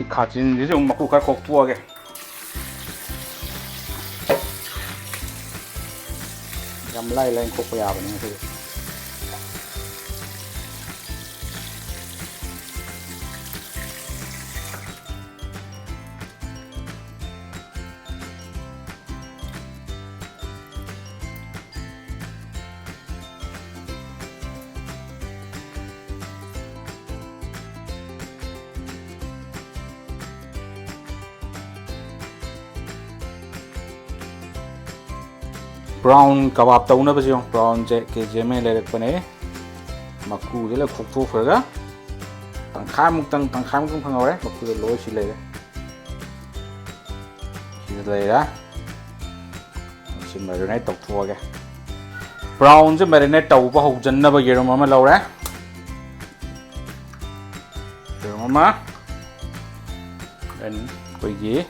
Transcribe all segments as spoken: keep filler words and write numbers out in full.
ꯈꯥꯖꯤꯟꯁꯤꯁꯨ ꯑꯃꯨꯛ ꯃꯀꯨ ꯈꯔ ꯈꯣꯛꯇꯣꯛꯑꯒꯦ꯫ ꯌꯥꯝ ꯂꯥꯏ ꯂꯥꯏꯅ ꯈꯣꯛꯄ ꯌꯥꯕꯅꯤ ꯉꯁꯤꯗꯤ꯫ Brown ꯀꯕꯥꯕ ꯇꯧꯅꯕꯁꯦ ꯌꯦꯡꯉꯨ, brownꯁꯦ ꯀꯦ ꯖꯤ ꯑꯃ ꯂꯩꯔꯛꯄꯅꯦ꯫ ꯃꯀꯨꯁꯦ ꯂꯣꯏ ꯈꯣꯛꯇꯣꯛꯈ꯭ꯔꯒ ꯇꯪꯈꯥꯏꯃꯨꯛꯇꯪ, ꯇꯪꯈꯥꯏꯃꯨꯛꯇꯪ ꯐꯪꯍꯧꯔꯦ꯫ ꯃꯀꯨꯗ ꯂꯣꯏ ꯁꯤ ꯂꯩꯔꯦ꯫ ꯁꯤꯗ ꯂꯩꯔꯦ꯫ ꯁꯤ marinate ꯇꯧꯊꯣꯛꯑꯒꯦ꯫ Brownꯁꯦ marinate ꯇꯧꯕ ꯍꯧꯖꯟꯅꯕ ꯌꯦꯔꯨꯝ ꯑꯃ ꯂꯧꯔꯦ꯫ ꯌꯦꯔꯨꯝ ꯑꯃ, then ꯑꯩꯈꯣꯏꯒꯤ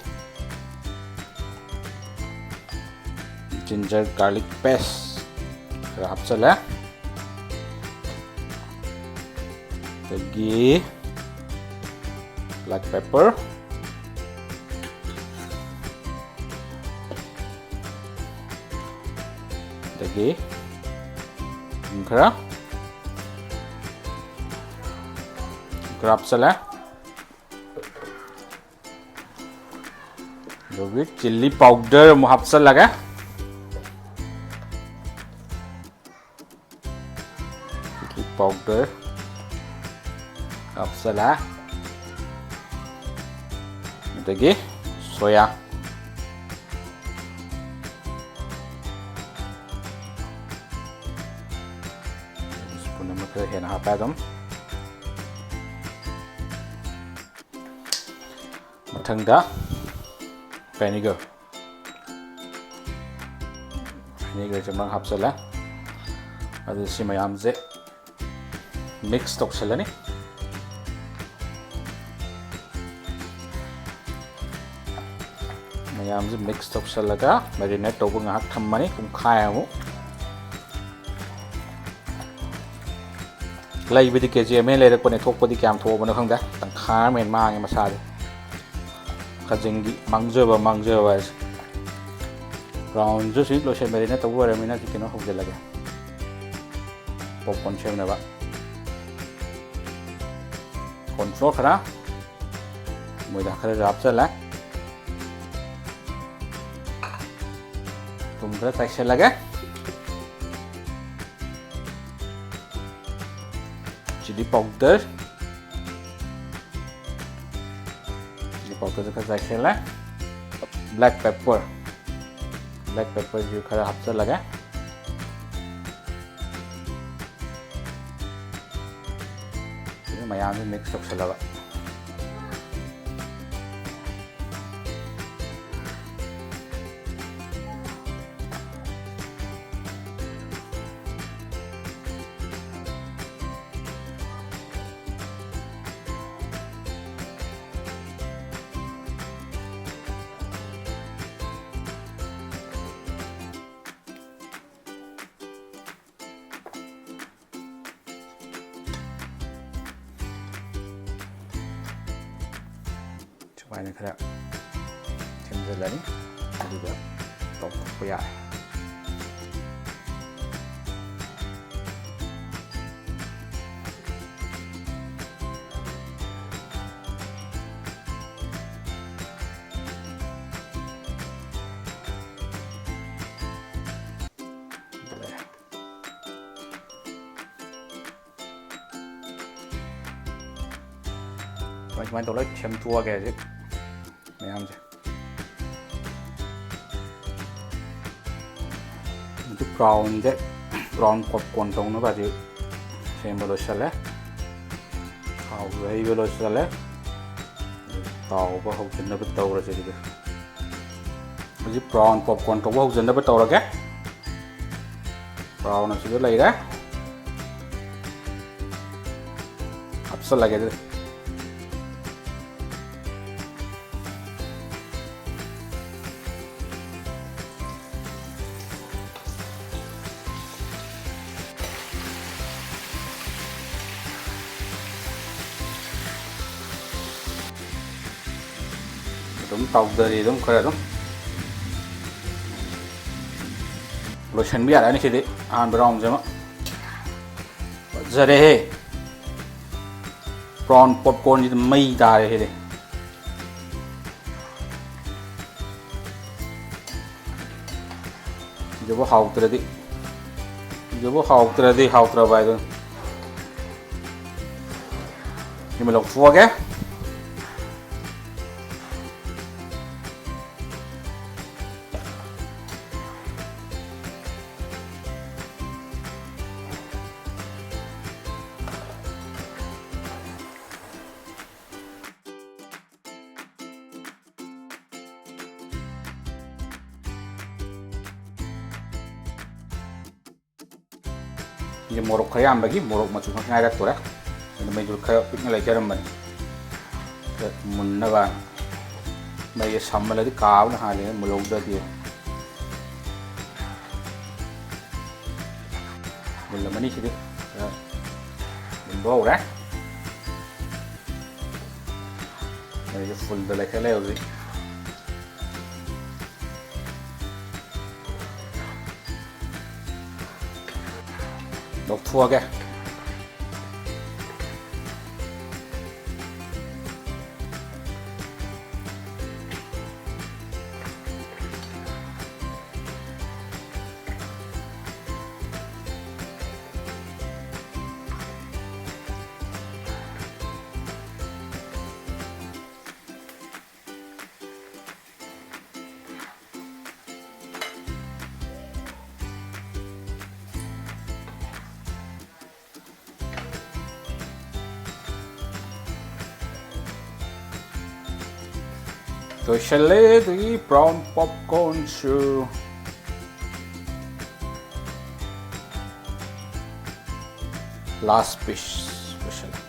ginger garlic paste ꯈꯔ ꯍꯥꯞꯆꯜꯂꯦ꯫ ꯑꯗꯒꯤ black pepper, ꯑꯗꯒꯤ ꯊꯨꯝ ꯈꯔ, ꯊꯨꯝ ꯈꯔ ꯍꯥꯞꯆꯜꯂꯦ꯫ ꯑꯗꯨꯒꯤ chilli powder ꯑꯃꯨꯛ ꯍꯥꯞꯆꯜꯂꯒꯦ꯫ Chilli powder ꯍꯥꯞꯆꯜꯂꯦ꯫ ꯑꯗꯒꯤ soya spoon ꯑꯃ ꯈꯔ ꯍꯦꯟꯅ ꯍꯥꯞꯄꯦ ꯑꯗꯨꯝ꯫ ꯃꯊꯪꯗ vinegar, vinegarꯁꯦ ꯃꯔꯛ ꯍꯥꯞꯆꯜꯂꯦ꯫ ꯑꯗꯨ ꯁꯤ ꯃꯌꯥꯝꯁꯦ mix ꯇꯧꯁꯜꯂꯅꯤ꯫ ꯃꯌꯥꯝꯁꯦ mix ꯇꯧꯁꯜꯂꯒ marinate ꯇꯧꯕ ꯉꯥꯏꯍꯥꯛ ꯊꯝꯃꯅꯤ, ꯄꯨꯡꯈꯥꯏꯃꯨꯛ꯫ ꯂꯩꯕꯗꯤ ꯀꯦ ꯖꯤ ꯑꯃ ꯍꯦꯟꯅ ꯂꯩꯔꯛꯄꯅꯦ, ꯊꯣꯛꯄꯗꯤ ꯀꯌꯥꯝ ꯊꯣꯛꯑꯕꯅꯣ ꯈꯪꯗꯦ, ꯇꯪꯈꯥꯏ ꯑꯃ ꯍꯦꯟꯅ ꯃꯥꯡꯉꯦ ꯃꯁꯥꯗꯤ꯫ ꯈꯖꯤꯡꯒꯤ ꯃꯥꯡꯖꯕ, ꯃꯥꯡꯖꯕ ꯍꯥꯏꯁꯦ꯫ ꯕ꯭ꯔꯥꯎꯟꯁꯨ ꯁꯤ ꯂꯣꯏꯁꯟꯕꯗꯤ ꯅꯠꯇꯕ ꯑꯣꯏꯔꯕꯅꯤꯅ ꯁꯤ ꯀꯩꯅꯣ ꯍꯧꯖꯤꯜꯂꯒꯦ꯫ ꯄꯣꯞꯀꯣꯔꯟ ꯁꯦꯝꯅꯕ ꯀꯣꯔꯟꯐ꯭ꯂꯣꯔ ꯈꯔ, ꯃꯣꯏꯗꯥ ꯈꯔꯁꯨ ꯍꯥꯞꯆꯜꯂꯦ꯫ ꯊꯨꯝ ꯈꯔ ꯆꯥꯏꯁꯤꯜꯂꯒꯦ꯫ ꯆꯤꯂꯤ ꯄꯥꯎꯗꯔ, ꯆꯤꯂꯤ ꯄꯥꯎꯗꯔꯁꯨ ꯈꯔ ꯆꯥꯏꯁꯤꯜꯂꯦ꯫ ꯕ꯭ꯂꯦꯛ ꯄꯦꯄꯔ, ꯕ꯭ꯂꯦꯛ ꯄꯦꯄꯔꯁꯨ ꯈꯔ ꯍꯥꯞꯆꯤꯜꯂꯒꯦ꯫ ꯁꯤ ꯃꯌꯥꯝꯁꯤ ꯃꯤꯛꯁ ꯇꯧꯁꯜꯂꯕ꯫ ꯁꯨꯃꯥꯏꯅ ꯈꯔ ꯊꯦꯡꯖꯤꯜꯂꯅꯤ, ꯑꯗꯨꯒ ꯇꯧꯊꯣꯛꯄ ꯌꯥꯔꯦ꯫ ꯁꯨꯃꯥꯏ ꯁꯨꯃꯥꯏꯅ ꯇꯧꯔ ꯂꯣꯏ ꯁꯦꯝꯗꯣꯛꯑꯒꯦ ꯍꯧꯖꯤꯛ ꯃꯌꯥꯝꯁꯦ꯫ ꯍꯧꯖꯤꯛ ꯕ꯭ꯔꯥꯎꯟꯁꯦ, ꯕ꯭ꯔꯥꯎꯟ ꯄꯣꯞꯀꯣꯔꯟ ꯇꯧꯅꯕ ꯍꯧꯖꯤꯛ ꯁꯦꯝꯕ ꯂꯣꯏꯁꯤꯜꯂꯦ꯫ ꯊꯥꯎꯁꯨ ꯍꯩꯕ ꯂꯣꯏꯁꯤꯜꯂꯦ꯫ ꯇꯥꯎꯕ ꯍꯧꯖꯤꯟꯅꯕ ꯇꯧꯔꯁꯦ ꯑꯗꯨꯗꯤ꯫ ꯍꯧꯖꯤꯛ ꯕ꯭ꯔꯥꯎꯟ ꯄꯣꯞꯀꯣꯔꯟ ꯇꯧꯕ ꯍꯧꯖꯤꯟꯅꯕ ꯇꯧꯔꯒꯦ꯫ ꯕ꯭ꯔꯥꯎꯟ ꯑꯁꯤꯗ ꯂꯩꯔꯦ꯫ ꯍꯥꯞꯆꯜꯂꯒꯦ ꯑꯗꯨꯗꯤ꯫ ꯑꯗꯨꯝ ꯇꯥꯎꯗꯔꯤ, ꯑꯗꯨꯝ ꯈꯔ ꯑꯗꯨꯝ ꯂꯣꯏꯁꯟꯕ ꯌꯥꯔꯛꯑꯅꯤ ꯁꯤꯗꯤ꯫ ꯑꯍꯥꯟꯕ ꯔꯥꯎꯟꯁꯦ ꯑꯃ ꯐꯖꯔꯦꯍꯦ꯫ ꯕ꯭ꯔꯥꯎꯟ ꯄꯣꯞꯀꯣꯔꯟꯁꯤꯗꯤ ꯃꯩ ꯇꯥꯔꯦ ꯁꯤꯗꯤ꯫ ꯁꯤꯗꯕꯨ ꯍꯥꯎꯇ꯭ꯔꯗꯤ, ꯁꯤꯗꯕꯨ ꯍꯥꯎꯇ꯭ꯔꯗꯤ ꯍꯥꯎꯇ꯭ꯔꯕ ꯍꯥꯏꯗꯨꯅꯤ꯫ ꯁꯤꯃ ꯂꯧꯊꯣꯛꯑꯒꯦ꯫ ꯁꯤꯁꯦ ꯃꯣꯔꯣꯛ ꯈꯔ ꯌꯥꯝꯕꯒꯤ ꯃꯣꯔꯣꯛ ꯃꯆꯨ ꯈꯛ ꯉꯥꯏꯔꯛꯇꯣꯔꯦ꯫ ꯑꯗꯨ ꯃꯩꯗꯨ ꯈꯔ ꯄꯤꯛꯅ ꯂꯩꯖꯔꯝꯕꯅꯤ꯫ ꯈꯔ ꯃꯨꯟꯅꯕ꯫ ꯃꯩꯁꯦ ꯁꯥꯃꯜꯂꯗꯤ ꯀꯥꯕꯅ ꯍꯥꯜꯂꯦ, ꯃꯨꯜꯍꯧꯗ꯭ꯔꯗꯤ꯫ ꯃꯨꯜꯂꯝꯃꯅꯤ ꯁꯤꯗꯤ꯫ ꯈꯔ ꯃꯨꯟꯕ ꯍꯧꯔꯦ꯫ ꯃꯩꯁꯦ ꯐꯨꯜꯗ ꯂꯩꯈꯠꯂꯦ ꯍꯧꯖꯤꯛ꯫ ꯂꯧꯊꯣꯛꯑꯒꯦ꯫ ꯂꯣꯏꯁꯜꯂꯦ ꯑꯗꯒꯤ ꯕ꯭ꯔꯥꯎꯟ ꯄꯣꯞꯀꯣꯔꯟꯁꯨ꯫ ꯂꯥꯁ ꯄꯤꯁ ꯂꯣꯏꯁꯜꯂꯦ꯫